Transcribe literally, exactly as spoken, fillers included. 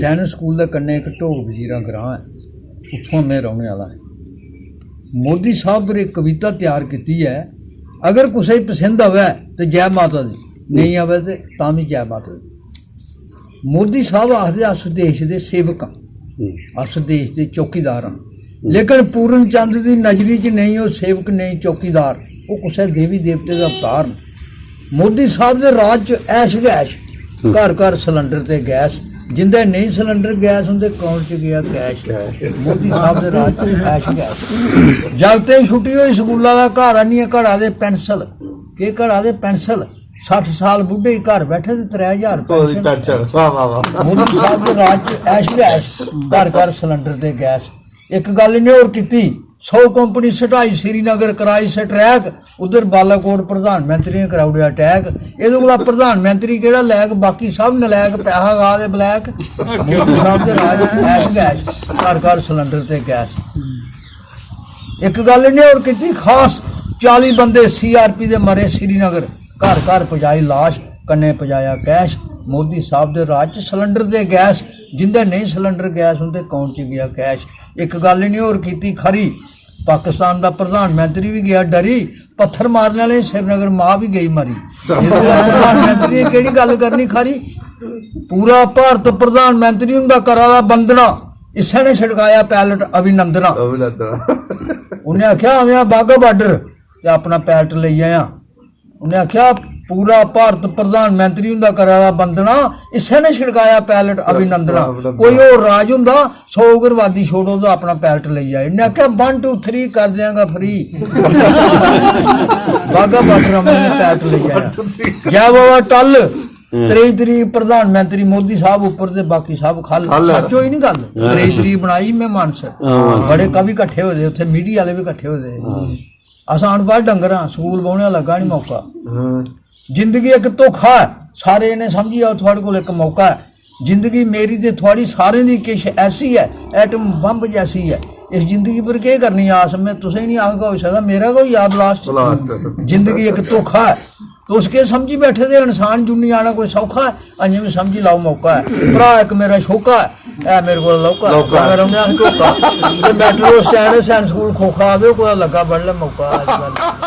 सैनिक स्कूल दे कन्नै इक ढोक बजीरा ग्रांऽ ऐ, उत्थुआं में रौह्ने आह्ला ऐ। मोदी साहब पर इक कविता त्यार कीती ऐ, अगर कुसै गी पसंद आवै ते जै माता दी, नेईं आवै ते तां बी जै माता दी। मोदी साहब आखदे, "अस देश दे सेवक आं, अस देश दे चौकीदार आं।" लेकिन पूर्ण चंद दी नजरी च नेईं ओह् सेवक, नेईं चौकीदार, ओह् कुसै देवी देवते दा अवतार न। मोदी साहब दे राज च ऐश गै ऐश, घर घर सिलेंडर ते गैस। जिंदे नेईं सिलेंडर गैस, उंदे अकाउंट च गेआ कैश। मोदी साहब दे राज च ऐश गै ऐश। जागतें दी छुट्टी होई स्कूला दा, घर आनियै घड़ा दे पैंसल। केह् घड़ा दे पैंसल? सट्ठ साल बुड्ढे गी घर बैठे ते त्रै ज्हार कोई पैंशन। Pension, वाह, वाह, वाह। मोदी साहब दे राज च ऐश गै ऐश, घर घर सिलेंडर ते गैस। इक गल्ल इ'नें होर कीती, सौ कंपनी सटाई, श्रीनगर कराई स्ट्राइक, उद्धर बालाकोट प्रधानमंत्री ने कराई ओड़ेआ अटैक। एह्दे कोला प्रधानमंत्री केह्ड़ा लैक, बाकी सब नलैक, पैहा खा दे ब्लैक। मोदी साहब दे राज च ऐश गै ऐश, घर घर सिलेंडर ते गैस। इक गल्ल इ'नें होर कीती खास, चाली बंदे सीआरपी दे मरे श्रीनगर, घर घर पजाई लाश, कन्नै पजाया कैश। मोदी साहब दे राज च सिलेंडर ते गैस, जिंदे नेईं सिलेंडर गैस, उंदे अकाउंट च गेआ कैश। इक गल्ल इ'नें होर कीती खरी, पाकिस्तान दा प्रधानमंत्री बी गेआ डरी, पत्थर मारने आह्ले श्रीनगर मां बी गेई मरी। एह्दे कोला प्रधानमंत्री ने केह्ड़ी गल्ल करनी खरी? पूरा भारत प्रधानमंत्री उंदा करा दा वंदना, इस्सै ने छड़काया pilot अभिनंदना। अभिनंदना। उ'नें आखेआ, "आवेआं बाघा border ते अपना pilot लेई आयां।" उ'नें आखेआ, "पूरा भारत प्रधानमंत्री हुंदा करा दा वंदना, इस्सै ने छड़काया pilot अभिनंदना।" अभिनंदना। कोई होर राज हुंदा, सौ उग्रवादी छोड़ो ते अपना pilot लेई आए। इ'न्नै आखेआ, "One two three कर देंगा free।" बाघा border अमन ने pilot लेई आया। जै बाबा टल, त्रेई तरीक प्रधानमंत्री मोदी साहब उप्पर ते बाकी सब खल। खल। सच्च होई निं गल्ल? हां। त्रेई तरीक बनाई में मानसर। हां। बड़े कवि कट्ठे होए दे, उत्थै media आह्ले बी कट्ठे होए दे। हां। अस अनपढ़ डंगर आं, स्कूल बौह्ने दा लग्गा निं मौका। हां। जिंदगी इक धोखा ऐ, सारे जने समझी जाओ, थुआढ़े कोल इक मौका ऐ। जिंदगी मेरी ते थुआढ़ी सारें दी किश ऐसी ऐ, atom bomb जैसी ऐ। इस जिंदगी पर केह् करनी आस, में तुसें निं आखगा, होई सकदा मेरा गै होई जा blast। Blast। जिंदगी इक धोखा ऐ। तुस केह् समझी बैठे दे, इंसान जुन्नी जाना कोई सौखा ऐ? अजें बी समझी लैओ मौका ऐ। भ्राऽ इक मेरा शोका ऐ, ऐ मेरे कोल लौह्का। लौह्का। भामें रौह्ने अस धोखा। ते metro stand, science school खोखा, आवेओ कुतै लग्गा बडलै मौका अजकल।